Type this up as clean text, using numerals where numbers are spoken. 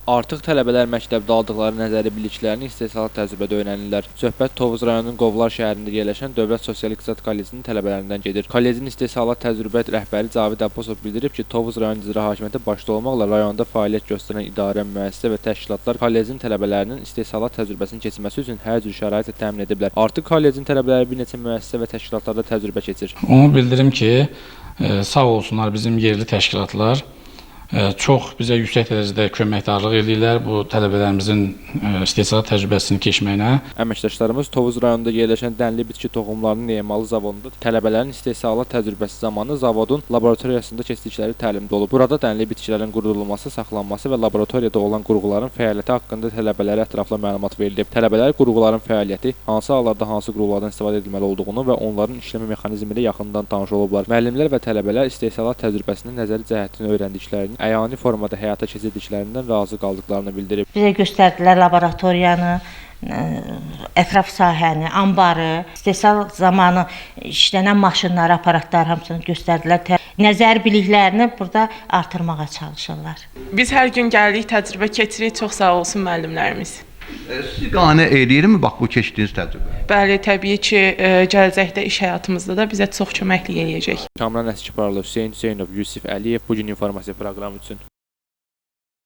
Artıq tələbələr məktəbdə aldıqları nəzəri biliklərini istehsalat təcrübədə öyrənirlər. Söhbət Tovuz rayonunun Qovlar şəhərində yerləşən Dövlət Sosial İqtisad Kollecinin tələbələrindən gedir. Kollecin istehsalat təcrübə rəhbəri Cavid Abbasov bildirib ki, Tovuz rayon İcra Hakimiyyəti başda olmaqla rayonda fəaliyyət göstərən idarə, müəssisə və təşkilatlar kollecin tələbələrinin istehsalat təcrübəsini keçirməsi üçün hər cür şəraitlə təmin ediblər. Artıq kollecin tələbələri bir neçə müəssisə və təşkilatlarda təcrübə keçir. Onu bildirim ki, sağ olsunlar bizim yerli təşkilatlar çox bizə yüksək dərəcədə köməkdarlıq eləyirlər bu tələbələrimizin istehsalat təcrübəsini keçməyinə. Əməkdaşlarımız Tovuz rayonunda yerləşən dənli bitki toxumlarının emalı zavodunda tələbələrin istehsalat təcrübəsi zamanı zavodun laboratoriyasında keçdikləri təlimdə olub. Burada dənli bitkilərin qurudulması, saxlanması və laboratoriyada olan qurğuların fəaliyyəti haqqında tələbələrə ətraflı məlumat verilib. Tələbələr qurğuların fəaliyyəti, hansı hallarda hansı qurğulardan istifadə edilməli olduğunu və onların işləmə mexanizmi ilə yaxından tanış olublar. Müəllimlər və tələbələr istehsalat təcrübəsinin nəzəri cəhətdən öyrəndiklərini əyani formada həyata keçirdiklərindən razı qaldıqlarını bildirib. Bizə göstərdilər laboratoriyanı, ətraf sahəni, anbarı, istehsal zamanı işlənən maşınları, aparatları hamısını göstərdilər. Nəzəri biliklərini burada artırmağa çalışırlar. Biz hər gün gəlirik, təcrübə keçirik. Çox sağ olsun müəllimlərimiz. Sizi qane eləyirmi bax bu keçdiyiniz təcrübə? Bəli, təbii ki, gələcəkdə iş həyatımızda da bizə çox köməklik eləyəcək. Kamran Əskiparlı, Hüseyn Hüseynov, Yusif Əliyev bu gün informasiya proqramı üçün.